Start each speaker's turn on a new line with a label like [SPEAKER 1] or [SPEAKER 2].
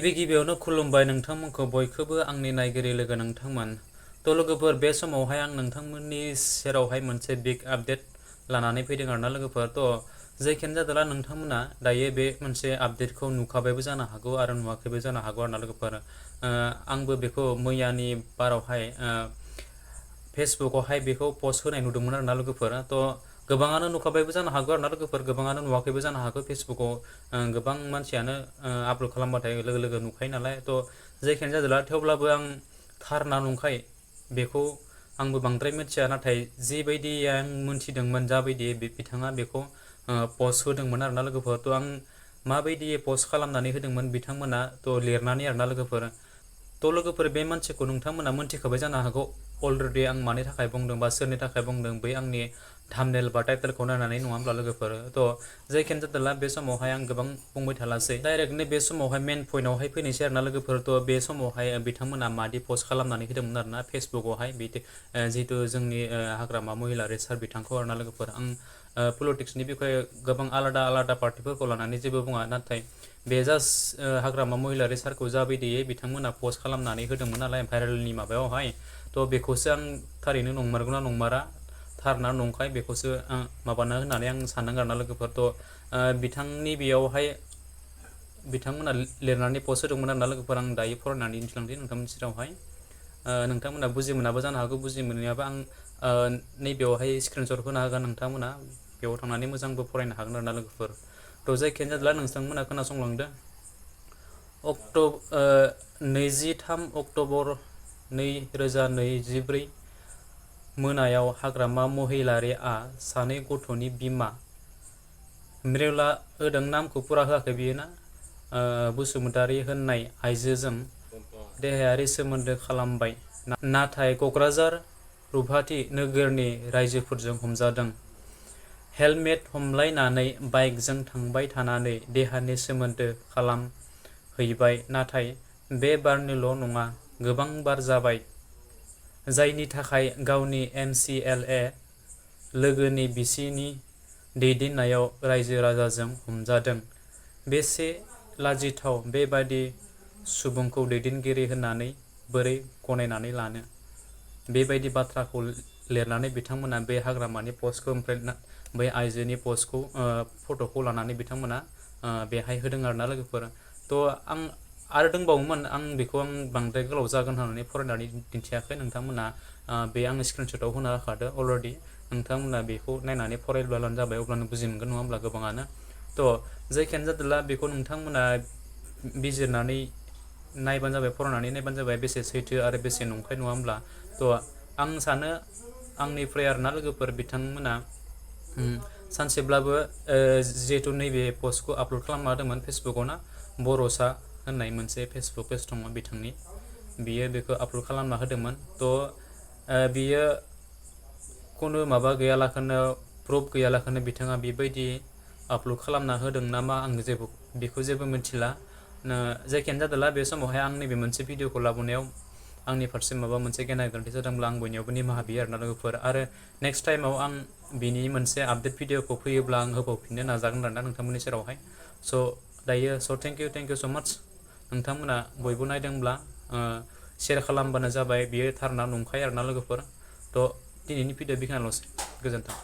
[SPEAKER 1] गिबियावनो खुलुमबाय नोंथांमोनखौ बयखौबो आंनि नायगिरि लोगो नोंथांमोन। थ' लोगोफोर, बे समावहाय आं नोंथांमोननि सेरावहाय मोनसे बिग आपडेट लानानै फैदों आरोना लोगोफोर। थ' जेखियानो जादोंला नोंथांमोना दायो बे मोनसे आपडेटखौ नुखाबायबो जानो हागौ आरो नुवाखैबो जानो हागौ आरोना लोगोफोर। आंबो बेखौ मैयानि बारावहाय फेसबुकआवहाय बेखौ पस्ट होनाय नुदोंमोन आरोना लोगोफोर। थ' गोबाङानो नुखाबायबो जानो हागौ आरोना लोगोफोर, गोबाङानो नुवाखैबो जानो हागौ। फेसबुकआव गोबां मानसियानो आपल'ड खालामबाथाय लोगो लोगो नुखायो नालाय। थ' जेखियानो जादोंला थेवब्लाबो आं थार ना नंखाय बेखौ आंबो बांद्राय मिथिया, नाथाय जिबायदि आं मोनथिदोंमोन जाबायदि बिथाङा बेखौ पस्ट होदोंमोन आरोना लोगोफोर। थ' आं माबायदि पस्ट खालामनानै होदोंमोन बिथांमोना थ' लिरनानै आरोना लोगोफोर। थ' लोगोफोर, बे मानसिखौ नोंथांमोना मोनथिखाबाय जानो हागौ अलरेडि आं मानि थाखाय बुंदों बा सोरनि थाखाय बुंदों, बै आंनि थाम्बनेल बा टाइटेलखौ नायनानै, नङा होमब्ला लोगोफोर। थ' जायखियानो जादोंला बे समावहाय आं गोबां बुंबाय थालासै, डाइरेक्टनो बे समावहाय मेन पइन्टआवहाय फैनोसै आरोना लोगोफोर। थ' बे समावहाय बिथांमोना मादि पस्ट खालामनानै होदोंमोन आरोना फेसबुकआवहाय, जिहेतु जोंनि हाग्रामा महिलारि सार बिथांखौ आरोना लोगोफोर। आं पलिटिक्सनि बिखय गोबां आलादा आलादा पार्टिफोरखौ लानानै जेबो बुङा, नाथाय बे जास्ट हाग्रामा महिलारि सारखौ जाबायदियै बिथांमोना पस्ट खालामनानै होदोंमोन नालाय भाइरेलनि माबायावहाय, थ' बेखौसो आं थारैनो नंमारगौना नंमारा, थार ना नंखाय बेखौसो माबानो होननानै आं सानदों आरोना लोगोफोर। थ' बिथांनि बेयावहाय बिथांमोना लिरनानै पस्ट होदोंमोन आरोना लोगोफोर। आं दायो फरायनानै दिन्थिलांदों नोंथांमोननि सेरावहाय। नोंथांमोना बुजि मोनाबो जानो हागौ, बुजि मोनैयाबा आं नैबेयावहाय स्क्रिनशट होना होगोन, नोंथांमोना बेयाव थांनानै मोजांबो फरायनो हागोन आरोना लोगोफोर। थ' जायखियानो जादोंला नोंथांमोना खोनासंलांदो। 23 अक्ट'बर 2024 मोनायाव हाग्रामा महिलारिआ सानै गथ'नि बिमा मिरेला होदों, नामखौ फुरा होआखै बियो ना, बसुमतारी होननाय आइजोजों देहायारि सोमोन्दो खालामबाय, नाथाय क'क्राझार रुपथि नोगोरनि रायजोफोरजों हमजादों। हेलमेट हमलायनानै बाइकजों थांबाय थानानै देहानि सोमोन्दो खालामहैबाय, नाथाय बे बारनिल' नङा, गोबां बार जाबाय, जायनि थाखाय गावनि MCLA लोगोनि बिसिनि दैदेननायाव रायजो राजाजों हमजादों। बेसे लाजिथाव, बेबादि सुबुंखौ दैदेनगिरि होननानै बोरै गनायनानै लानो। बेबायदि बाथ्राखौ लिरनानै बिथांमोना बे हाग्रामानि पस्टखौ, ओमफ्राय बै आइजोनि पस्टखौ फट'खौ लानानै बिथांमोना बेहाय होदों आरोना लोगोफोर। थ' आं आरो दंबावोमोन, आं बेखौ बांद्राय गोलाव जागोन होननानै फरायनानै दिन्थियाखै। नोंथांमोना बे आंनि स्क्रिनशटआव होना होखादो अलरेडि। नोंथांमोना बेखौ नायनानै फरायब्लानो जाबाय, अब्लानो बुजि मोनगोन, नङा होमब्ला गोबाङानो। थ' जायखियानो जादोंला बेखौ नोंथांमोना बिजिरनानै नायबानो जाबाय, फरायनानै नायबानो जाबाय, बेसे सैथो आरो बेसे नंखाय, नङा होमब्ला। थ' आं सानो आंनिफ्राय आरोना लोगोफोर, बिथांमोना सानसेब्लाबो जिहेतु नैबे पस्टखौ आपल'ड खालामना होदोंमोन फेसबुकआव ना, बर'सा होननाय मोनसे फेसबुक पेज दङ बिथांनि, बियो बेखौ आपल'ड खालामना होदोंमोन। थ' बियो खुनु माबा गैयालाखौनो, प्रुफ गैयालाखौनो बिथाङा बेबायदि आपल'ड खालामना होदों नामा, आं बेखौ जेबो मिथिला। जायखियानो जादोंला बे समावहाय आं नैबे मोनसे भिडिअखौ लाबोनायाव आंनि फारसे माबा मोनसे गेना गोरोन्थि जादोंब्ला आं बयनियावबो निमाहा बियो आरोना लोगोफोर। आरो नेक्स्ट टाइमाव आं बिनि मोनसे आपडेट भिडिअखौ फैयोब्ला आं होबावफिननो नाजागोन आरोना नोंथांमोननि सेरावहाय। स' थेंक इउ स' माच। नोंथांमोना बयबो नायदोंब्ला शेयार खालामबानो जाबाय, बियो थार ना नंखाय आरोना लोगोफोर। थ' दिनैनि भिडिअ बेखिनियावल'सै, गोजोन्थों।